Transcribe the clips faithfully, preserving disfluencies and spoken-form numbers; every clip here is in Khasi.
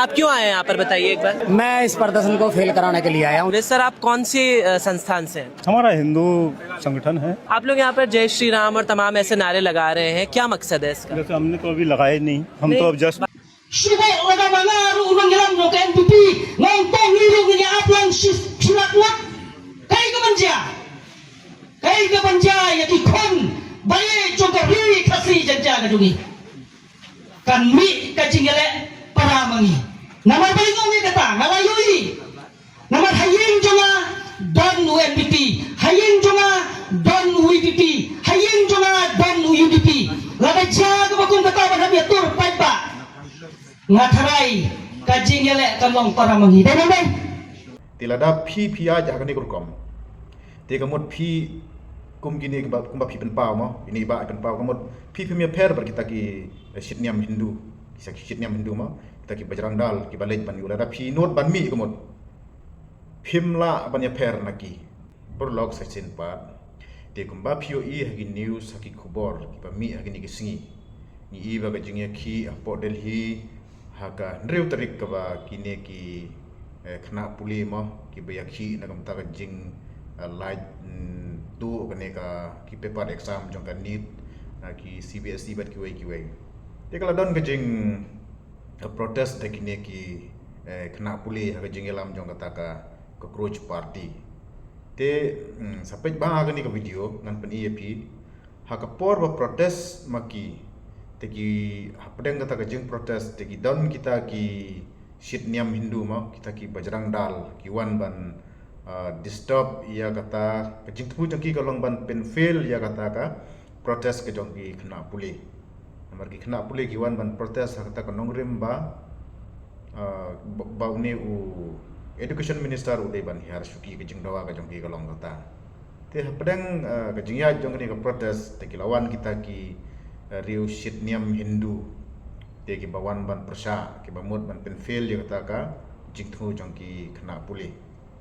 आप क्यों आए हैं यहाँ पर, बताइए एक बार। मैं इस प्रदर्शन को फेल कराने के लिए आया हूँ। सर, आप कौन से, अ, संस्थान से हैं? हमारा हिंदू संगठन है। आप लोग यहाँ पर जय श्री राम और तमाम ऐसे नारे लगा रहे हैं, क्या मकसद है इसका? जैसे हमने तो अभी लगाए नहीं, हम तो अब जस्ट Shu bok lada ma nga ruh u nongïalam jong ka N P P, nga ong to ngi ruh ngi ap lang shi, shi lak ngat. Kaei ka ban jia? Kaei ka ban jia ïa ki khun ba ïeit jong ka ri Khasi Jaiñtia ka jong ngi? Kan mih ka jingïaleh para ma ngi. Namar ba ïa nga ong ïa kata nga la ïohi. Namar ha ïing jong nga don u N P P, ha ïing jong nga don u V P P, ha ïing jong nga don u U D P. Lada jia kaba kum kata ban hap ïatur paidbah, nga tharai ka jingïaleh kan long para ma ngi. Dei ne em? Te lada phi phi ïaid ha kane ka rukom, te ka mut phi kum kine kumba, kumba phi pynpaw mo, ine i bah i pynpaw, ka mut phi phim ïapher bad kita ki, eh, shit niam Hindu, kita ki shit niam Hindu mo, kita ki Bajrang Dal kiba leit ban ïoh, lada phi nud ban mih ka mut phim lah ban ïapher na ki. Paralok sa shisien pat, te kumba phi ïohi ha ki news, ha ki khubor kiba mih ha kine ki sngi, ngi i ba ka jingïakhih hapoh Delhi ha ka hynriew tarik kaba kine ki, eh, khynnah pule mo kiba ïakhih na ka bynta ka jing, eh, lait, mm, tuh kane ka ki paper exam jong ka NEET, eh, ki C B S E bad kiwei kiwei. Te ka la don ka jing, eh, protest da kine ki, eh, khynnah pule ha ka jingïalam jong kata ka Cockroach Party. Te, mm, sa peit ba ha kane ka video ngan pyni ïa phi. Ha ka por ba protest ma ki, te ki hapdeng kata ka jing protest te ki don kita ki shit niam Hindu mo, kita ki Bajrang Dal ki wan ban, ah, disturb ïa kata ka jingthmu jong ki, ka long ban pynfail ïa kata ka protest ka jong ki khynnah pule. Namar ki khynnah pule ki wan ban protest ha kata ka nongrim ba, ah, ba, ba une u education minister u dei ban hiar shuki, ka jingdawa ka jong ki ka long kata. Te hapdeng, eh, ka jingïaid jong kane ka protest te ki la wan kita ki, eh, riew shit niam Hindu. Te kiba wan ban pyrshah, kiba mut ban pynfail ïa kata ka jingthmu jong ki khynnah pule.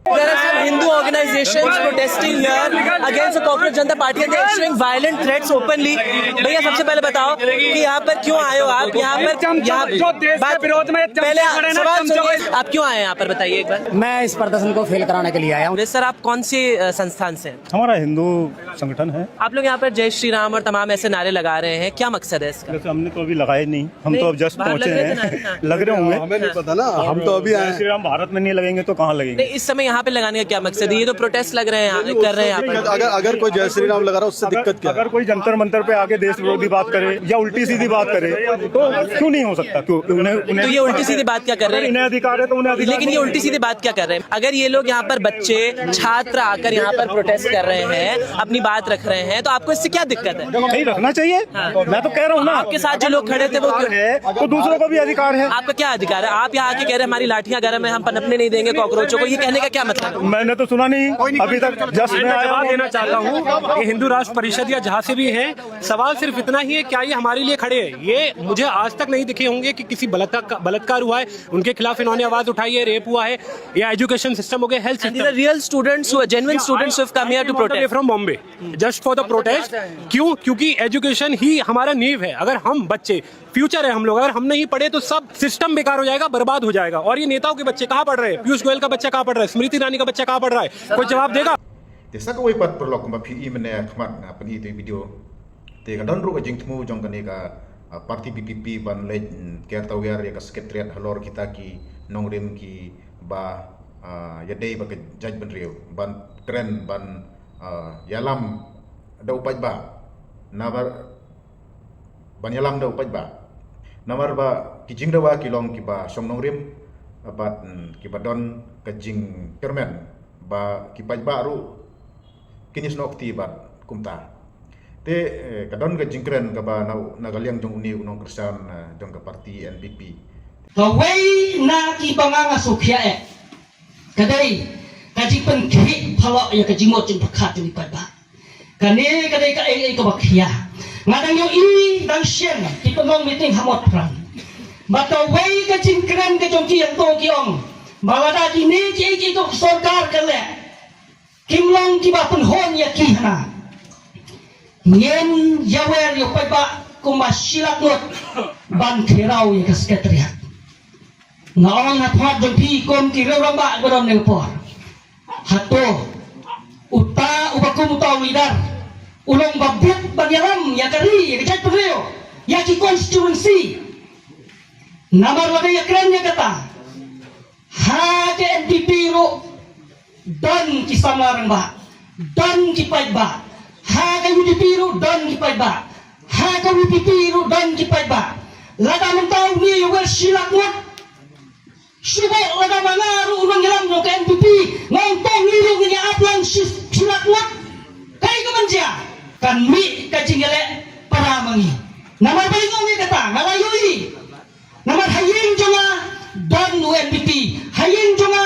There are some Hindu organizations protesting here against the Cockroach Janta Party and they're issuing violent threats openly. भैया, सबसे पहले बताओ कि यहाँ पर क्यों आए हो आप? यहाँ पर, यहाँ जो देश के विरोध में पहले सवाल सुनिए, आप क्यों आए हैं यहाँ पर, बताइए एक बार। मैं इस प्रदर्शन को फेल कराने के लिए आया हूँ। सर, आप कौन से, अ, संस्थान से हैं? हमारा हिंदू संगठन है। आप लोग यहाँ पर जय श्री राम और तमाम ऐसे नारे लगा रहे हैं, क्या मकसद है इसका? जैसे हमने तो अभी लगाए नहीं, हम तो अब जस्ट पहुंचे हैं। लग रहे होंगे। हमें नहीं पता ना, हम तो अभी आए हैं। श्री राम भारत में नहीं लगेंगे तो कहाँ लगेंगे? नहीं, इस समय यहाँ पे लगाने का क्या मकसद है? ये तो प्रोटेस्ट लग रहे हैं, कर रहे हैं यहाँ पर। अगर, अगर कोई जय श्री राम लगा रहा है, उससे दिक्कत क्या है? अगर कोई जंतर मंतर पे आके देश विरोधी बात करे या उल्टी सीधी बात करे तो क्यों नहीं हो सकता? क्यों उन्हें, उन्हें तो ये उल्टी सीधी बात क्या कर रहे हैं? इन्हें अधिकार है तो उन्हें अधिकार। लेकिन ये उल्टी सीधी बात क्या कर रहे हैं? अगर ये लोग यहाँ पर बच्चे, छात्र आकर यहाँ पर प्रोटेस्ट कर रहे हैं, अपनी बात रख रहे हैं, तो आपको इससे क्या दिक्कत है? नहीं, रखना चाहिए। हाँ। मैं तो कह रहा हूँ ना, आपके साथ जो लोग खड़े थे वो क्यों? है तो दूसरों को भी अधिकार है। आपका क्या अधिकार है? आप यहाँ आके कह रहे हैं हमारी लाठियां गर्म है, हम पनपने नहीं देंगे कॉकरोचों को, ये कहने का क्या मतलब? मैंने तो सुना नहीं अभी तक, जस्ट मैं आया हूँ। देना चाहता हूँ कि हिंदू राष्ट्र परिषद या जहाँ से भी है, सवाल सिर्फ इतना ही है, क्या ये हमारे लिए खड़े हैं? ये मुझे आज तक नहीं दिखे होंगे कि किसी बलात्कार, बलात्कार हुआ है, उनके खिलाफ इन्होंने आवाज उठाई है, रेप हुआ है, या एजुकेशन सिस्टम हो गया, हेल्थ सिस्टम। These are real students who are genuine students who have come here to protest from Bombay just for the protest। क्यों? क्योंकि एजुकेशन ही हमारा नींव है। अगर हम बच्चे, फ्यूचर है हम लोग, अगर हम नहीं पढ़े तो सब सिस्टम बेकार हो जाएगा, बर्बाद हो जाएगा। और ये नेताओं के बच्चे कहाँ पढ़ रहे हैं? पीयूष गोयल का बच्चा कहाँ पढ़ रहा है? स्मृति ईरानी का बच्चा कहाँ पढ़ रहा है? कोई जवाब देगा? Te sa kawei pat paralok, kumba phi i mynne khmat nga pyni ïa ite i video. Te ka don ruh ka jingthmu jong kane ka, ah, party V P P ban leit, mm, ker tawiar ïa ka secretariat halor kita ki nongrim kiba, ah, ïadei bad ka jaitbynriew ban kren ban, ah, ïalam da u paidbah. Namar ban ïalam da u paidbah. Namar ba ki jingdawa ki long kiba shong nongrim bad, mm, kiba don ka jingkyrmen ba ki paidbah ruh kin ïasnoh kti bad kumta. Te, eh, ka don ka jingkren kaba na, na ka liang jong une u nongkyrshan, eh, jong ka party N P P. Kawei na kiba nga nga sngewkhia eh ka dei ka jingpynkhih phalok ïa ka jingmut jingpyrkhat jong ki paidbah. Kane ka dei kaei kaei kaba khia. Nga dang ïohi dang shen ki pynlong meeting ha Motphran. Bad kawei ka jingkren ka jong ki hangto ki ong ba lada kine kiei kiei ka sorkar ka leh kim long kiba pynhun ïa ki hana, ngin ïawer ïa u paidbah kumba shi lak ngut ban khraw ïa ka secretariat. Nga ong ha khmat jong phi kum ki riew rangbah ba don ne por. Hato uta uba kum uta u leader u long ba bit ban ïalam ïa ka ri, ïa ka jaitbynriew, ïa ki constituency. Namar lada ïakren ïa kata, ha ka N P P ruh don ki samla rangbah, don ki paidbah. Ha ka U D P ruh don ki paidbah. Ha ka V P P ruh don ki paidbah. Lada mynta u ngi ïa wer shi lak ngut, shu bok lada ma nga ruh u nongïalam jong ka N P P, nga ong to ngi ruh ngin ïa ap lang shi, shi lak ngut. Kaei ka ban jia? Kan mih ka jingïaleh para ma ngi. Namar ba ïa nga ong ïa kata, nga la ïohi. Namar ha ïing jong nga don u N P P, ha ïing jong nga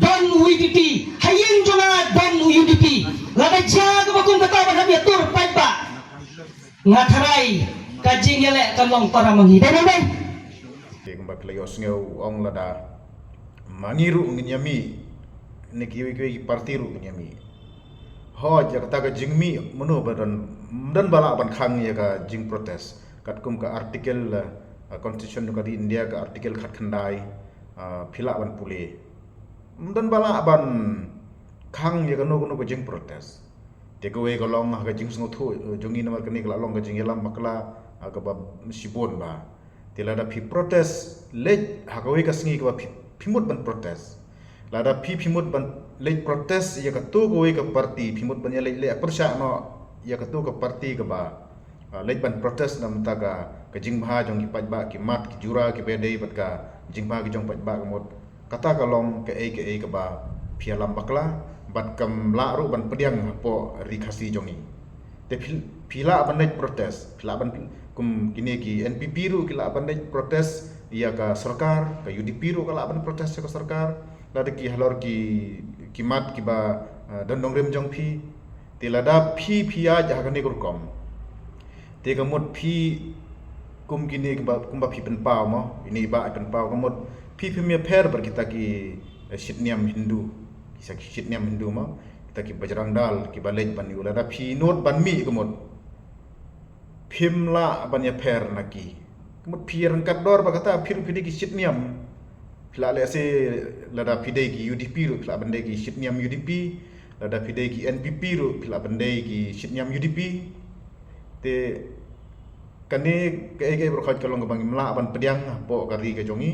don u V P P, ha ïing jong nga don u U D P. Lada jia kaba kum kata ban hap ïatur paidbah, nga tharai ka jingïaleh kan long para ma ngi. Dei ne em? Te kumba ki la ïohsngew ong lada ma ngi ruh ngin ïa mih, ne kiwei kiwei ki party ruh ngin ïa mih. Hooid, ïa kata ka jingmih, mano ba don, don ba lah ban khang ïa ka jingprotest. Katkum ka article, eh, constitution ka ri India ka article khatkhyndai, eh, phi lah ban pule. Don ba lah ban khang ïa kano kano ka jingprotest. Te kawei ka long ha ka jingsngewthuh, eh, jong ngi namar kane ka la long ka jingïalam bakla, ha kaba shibun ba. Te lada phi protest leit ha kawei ka sngi kaba phi, phi mut ban protest. Lada phi, phi mut ban leit protest ïa kato kawei ka party, phi mut ban ïa leit leh pyrshah noh ïa kato ka party kaba, ah, leit ban protest na bynta ka, ka jingbha jong ki paidbah, ki mat, ki jura, kiba dei bad ka jingbha ki jong paidbah ka mut. Kata ka long kaei kaei kaba phi ïalam bakla, bad kam lah ruh ban pdiang hapoh ri Khasi jong ngi. Te phi, phi lah ban leit protest, phi lah ban, kum kine ki N P P ruh ki lah ban leit protest ïa ka sorkar, ka U D P ruh ka lah ban protest ïa ka sorkar, lada ki halor ki, ki mat kiba, eh, don nongrim jong phi. Te lada phi, phi ïaid ha kane ka rukom, te ka mut phi kum kine kiba, kumba phi pynpaw mo, ine i bah i pynpaw ka mut phi phim ïapher bad kita ki, eh, shitniam Hindu, kita ki shitniam Hindu mo, kita ki Bajrang Dal, kiba leit ban ïoh, lada phi nud ban mih ka mut phim lah ban ïapher na ki. Ka mut phi ryngkat dor ba kata phi ruh phi dei ki shitniam. Phi lah lehse lada phi dei ki U D P ruh phi lah ban dei ki shitniam U D P. Lada phi dei ki N P P ruh phi lah ban dei ki shitniam U D P. Te kane kaei kaei baroh khoit ka long kaba ngim lah ban pdiang hapoh ka ri ka jong ngi.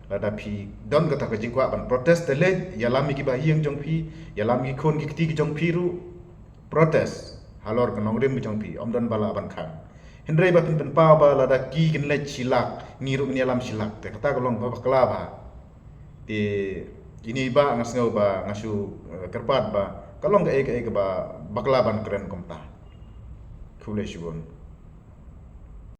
Lada phi don kata ka jingkwah ban protest te leit, ïalam ïa kiba ha ïing jong phi, ïalam ïa ki khun ki kti ki jong phi ruh. Protest halor ka nongrim ka jong phi, ym don ba lah ban khang. Hynrei ba phin pynpaw ba lada ki kin leit shi lak, ngi ruh ngin ïalam shi lak, te kata ka long ba bakla ba. Te ine i bah nga sngew ba nga shu, eh, kyrpad ba ka long kaei kaei kaba bakla ban kren kumta. Khublei shibun.